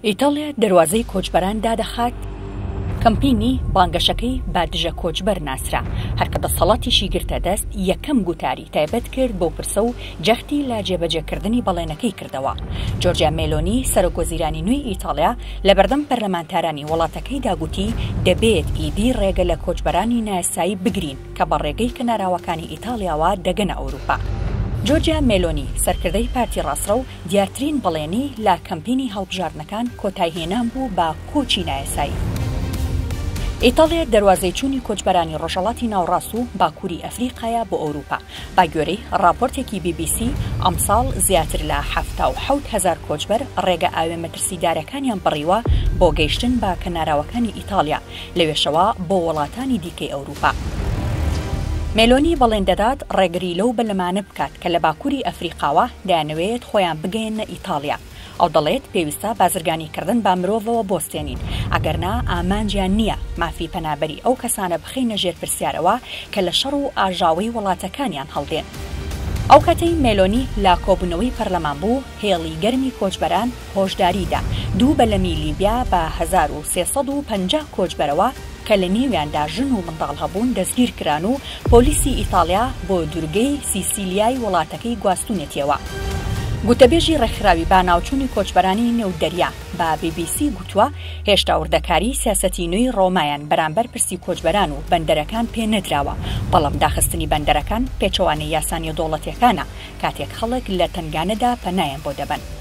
ئیتاڵیا دەروازەی کۆچبەران دادەخات؟ کەمپینی بانگەشەکەی بە دژە کۆچبەر ناسرا، هەر کە دەسەڵاتیشی گرتە دەست یەکەم گوتاری تایبەت کرد بەو پرسە و جەختی لە جێبەجێکردنی بەڵێنەکەی کردەوە. جۆرجیا مێلۆنی، سەرۆکوەزیرانی نوێی ئیتاڵیا لەبەردەم پەرلەمانتارانی وڵاتەکەیدا گوتی، دەبێت ئیدی ڕێگە لە کۆچبەرانی نایاسایی بگرین کە بە ڕێگەی کەناراوەکانی ئیتاڵیاوە دەگەنە ئەوروپا. جۆرجیا مێلۆنی، سەرکردەی پارتی ڕاستڕەو، دیارترین بەڵێنی لە کەمپینی هەڵبژاردنەکان کۆتایهێنان بوو بە کۆچی نایاسایی. ئیتاڵیا دەروازەی چوونی کۆچبەرانی ڕۆژهەڵاتی ناوڕاست و باکووری ئەفریقایە بۆ ئەوروپا. بە گوێرەی ڕاپۆرتێکی بی بی سی، ئەمساڵ زیاتر لە 77 هەزار کۆچبەر ڕێگە ئاوێ مەترسیدارەکانیان بڕیوە بۆ گەیشتن بە کەناراوەکانی ئیتاڵیا، لەوێشەوە بۆ وڵاتانی دیکەی ئەوروپا. مێلۆنی بەڵێن دەدات ڕێگری لەو بەلەمانە بکات کە لە باکووری ئەفریقاوە دەیانەوێت خۆیان بگەیەننە ئیتاڵیا. ئەو دەڵێت پێویستە بازرگانیکردن بە مرۆڤەوە بوەستێنین، ئەگەرنا ئامانجیان نییە مافی پەنابەری ئەو کەسانە بخەینە ژێر پرسیارەوە کە لە شەڕ و ئاژاوەی وڵاتەکانیان هەڵدێن. ئەو کاتەی مێلۆنی لە کۆبوونەوەی پەرلەمان بوو، هێڵی گەرمی کۆچبەران هۆشداری دا دوو بەلەمی لیبیا بە 1350 کۆچبەرەوە کە لە نێویاندا ژن و منداڵ هەبوون دەستگیرکران و پۆلیسی ئیتاڵیا بۆ دورگەی سیسیلیای وڵاتەکەی گواستوونێتیەوە. گوتەبێژی ڕێکخراوی باناوچوونی کۆچبەرانی نێو دەریا بە بی بی سی گوتووە، هێشتا وردەکاریی سیاسەتی نوێی ڕۆمایان بەرامبەر پرسی کۆچبەران و بەندەرەکان پێ نەدراوە، بەڵام داخستنی بەندەرەکان پێچەوانەی یاسا نێودەوڵەتییەکانە کاتێک خەڵک لە تەنگانەدا پەنایان بۆ دەبەن.